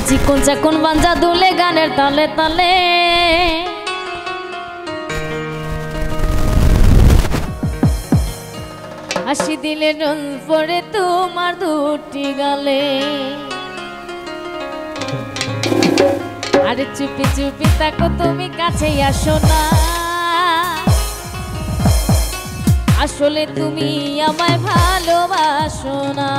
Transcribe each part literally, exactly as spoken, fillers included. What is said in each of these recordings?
চিকন চাকন বাঞ্জা দুলে গানের তালে তালে। হাসি দিলে রোল পড়ে তোমার দুটি গালে। আরে চুপি চুপি তাকো তুমি কাছে আসো না। আসলে তুমি আমায় ভালোবাসো না।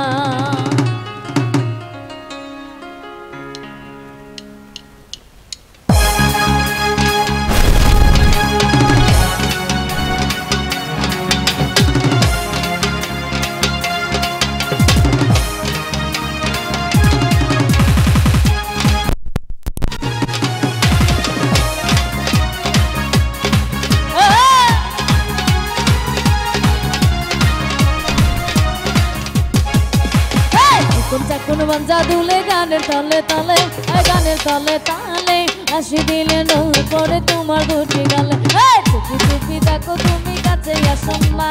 এই! চিকন চাকন বাঞ্জা দুলে গানের তালে তালে, এই গানের তালে তালে। হাসি দিলে রোল পড়ে তোমার দুটি গালে। এই! চুপি চুপি তাকো তুমি কাছে আসো না।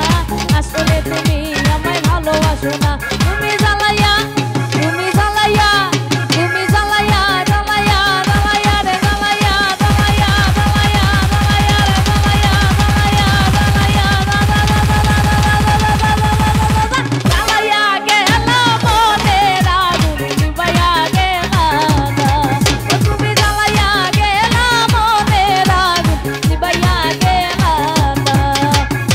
আসলে তুমি আমায় ভালোবাসো না। তুমি জ্বালাইয়া, তুমি জ্বালাইয়া, তুমি জ্বালাইয়া, জ্বালাইয়া, জ্বালাইয়া রে জ্বালাইয়া, জ্বালাইয়া, জ্বালাইয়া, জ্বালাইয়া রে জ্বালাইয়া, জ্বালাইয়া, জ্বালাইয়া, জ্বালাইয়া, জ্বালাইয়া, জ্বালাইয়া, জ্বালাইয়া, জ্বালাইয়া গেলা মনের আগুন নিবাইয়া গেলা না। ও তুমি জ্বালাইয়া গেলা মনের আগুন নিবাইয়া গেলা না।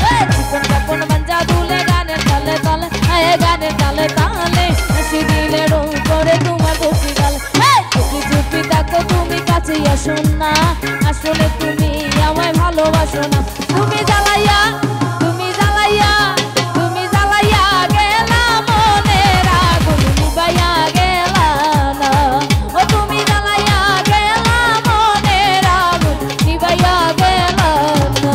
এ চিকন চাকন বাঞ্জা দুলে গানের তালে তালে, এ গানের তালে তালে। হাসি দিলে রোল পড়ে তোমার দুটি গালে। এ চুপি চুপি তাকো তুমি কাছে আসো না। আসলে তুমি আমায় ভালোবাসো না। তুমি জ্বালাইয়া, তুমি জ্বালাইয়া, তুমি জ্বালাইয়া গেলা মনের আগুন নিবাইয়া গেলা না। ও তুমি জ্বালাইয়া গেলা মনের আগুন নিবাইয়া গেলা না।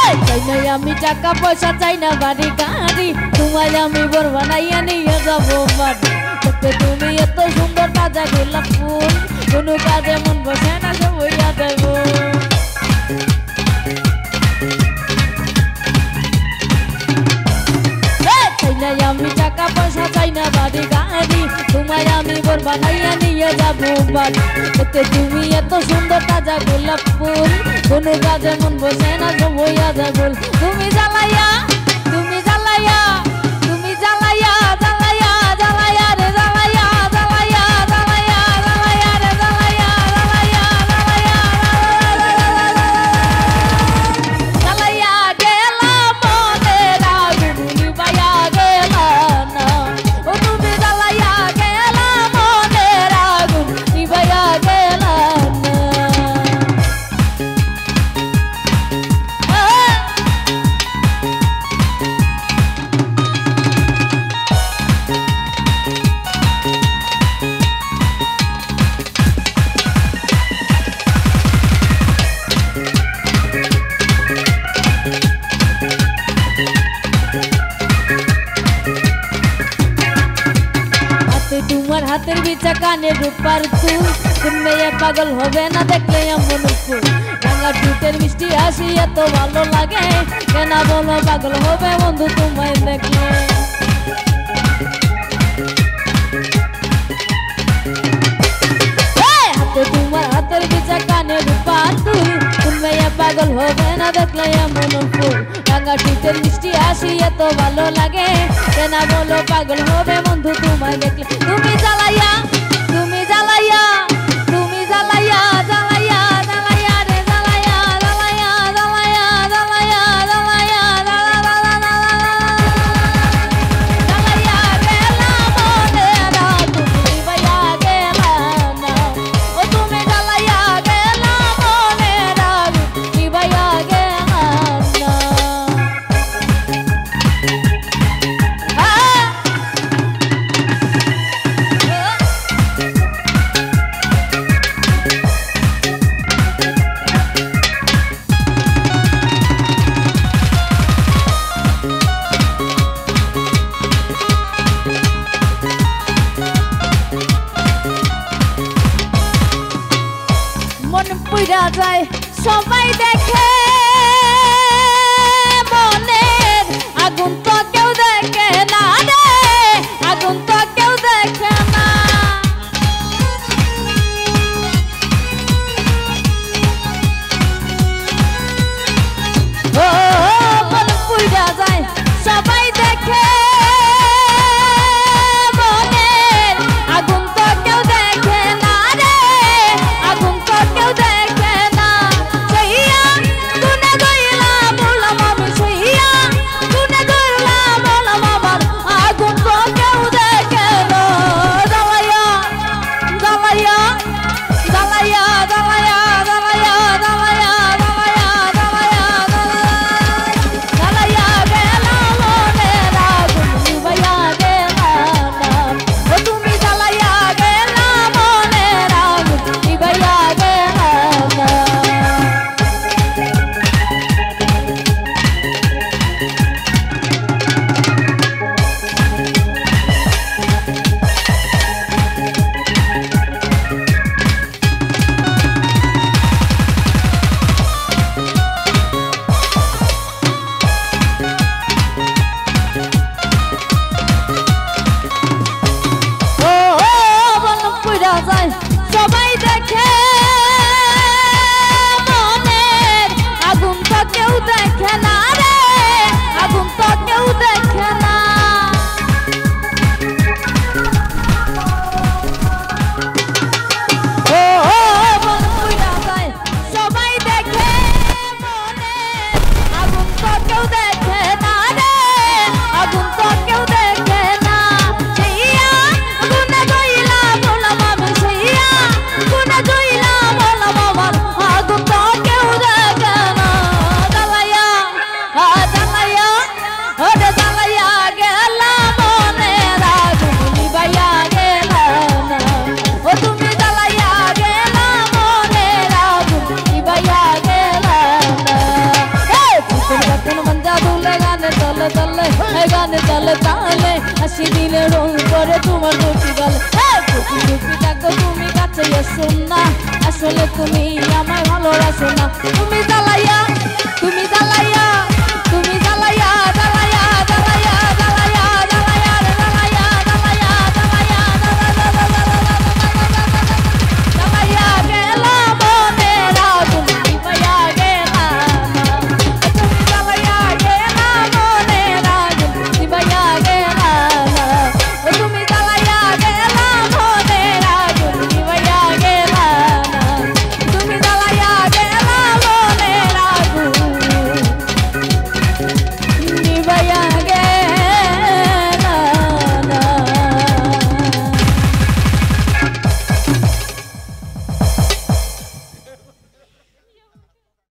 এই, চাই না আমি টাকা পয়সা, চাই না বাড়ি গাড়ি, তোমায় আমি বর বানাইয়া নিয়ে যাবো বাড়ি। দেখতে তুমি এত সুন্দর তাজা গোলাপ ফুল, কোনো কাজে মন বসে না, সব হইয়া যাইবো। এ, চাই না আমি টাকা পয়সা, চাই না বাড়ি গাড়ি, তোমায় আমি বর বানাইয়া নিয়ে যাবো বাড়ি। দেখতে তুমি এত সুন্দর তাজা গোলাপ ফুল, কোনো কাজে মন বসে না, সব হইয়া যায় ভুল। তুমি জ্বালাইয়া, তুমি জ্বালাইয়া, তুমি জ্বালাইয়া, জ্বালাইয়া, জ্বালাইয়া রে জ্বালাইয়া, জ্বালাইয়া, জ্বালাইয়া রে জ্বালাইয়া, জ্বালাইয়া, জ্বালাইয়া, জ্বালাইয়া, জ্বালাইয়া। জ্বালাইয়া গেলা মনের আগুন নিবাইয়া গেলা না। ও তুমি জ্বালাইয়া গেলা মনের আগুন নিবাইয়া গেলা না। হাতে তোমার হাতের বিচা, কানে রূপার দুল, কোন মেয়ে পাগল হবে না দেখলে এমন ফুল। রাঙা ঠোঁটের মিষ্টি হাসি এত ভালো লাগে, কেন বলো পাগল হবে বন্ধু তোমায় দেখলে। এ, হাতে তোমার হাতের বিচা, কানে রূপার দুল, কোন মেয়ে পাগল হবে না দেখলে এমন ফুল। রাঙা ঠোঁটের মিষ্টি হাসি এত ভালো লাগে, কেন বলো পাগল হবে বন্ধু তোমায় দেখলে। তুমি জ্বালাইয়া, তুমি জ্বালাইয়া, তুমি জ্বালাইয়া, জ্বালাইয়া, জ্বালাইয়া রে জ্বালাইয়া, জ্বালাইয়া, জ্বালাইয়া, জ্বালাইয়া, জ্বালাইয়া, জ্বালা, জ্বালা, জ্বালা, জ্বালা। জ্বালাইয়া গেলা মনের আগুন নিবাইয়া গেলা না। ও তুমি জ্বালাইয়া গেলা মনের আগুন নিবাইয়া গেলা না। আ, পুইরা যায় সবাই দেখে, মনের আগুন তো কেউ দেখে না রে, আগুন তো কেউ দেখে না। ও মন পুইরা যায় সবাই দেখে, মনের আগুন তো কেউ দেখে না রে, আগুন তো কেউ দেখে না। সইয়া গুনে গইলা বললাম আমি, সইয়া গুনে গইলা বললাম আমার, আগুন তো কেউ দেখে না। জ্বালাইয়া, জ্বালাইয়া, জ্বালাইয়া, জ্বালাইয়া, জ্বালাইয়া, জ্বালাইয়া, জ্বালাইয়া, জ্বালাইয়া, জ্বালাইয়া, জ্বালাইয়া গেলা মনের আগুন নিবাইয়া গেলা না। ও তুমি জ্বালাইয়া গেলা মনের আগুন নিবাইয়া গেলা না। ও, ও, মন পুইরা যায়, সবাই দেখে, মনের আগুন তো কেউ দেখে না রে, আগুন তো কেউ দেখে না। ও, ও, ও, মন পুইরা যায়, সবাই দেখে মনের আগুন তো কেউ দেখে না রে, আগুন তো কেউ দেখে না। সইয়া গুনে গইলা বললাম আমি, সইয়া গুনে গইলা বললাম আমার, আগুন তো কেউ দেখে না। জ্বালাইয়া, আ, জ্বালাইয়া, ওরে জ্বালাইয়া গেলা মনের আগুন নিবাইয়া গেলা না। ও তুমি জ্বালাইয়া গেলা মনের আগুন নিবাইয়া গেলা না। হে, চিকন বাটন মঞ্জা দুলে গানে তালে তালে, হে গানে তালে তালে, হাসি দিলে রোল করে তোমার দুটি গালে। হে, চুপি চুপি ডাকো তুমি কাছে এসো না, আসলে তুমি আমায় ভালোবাসো না। তুমি জ্বালাইয়া, তুমি জ্বালাইয়া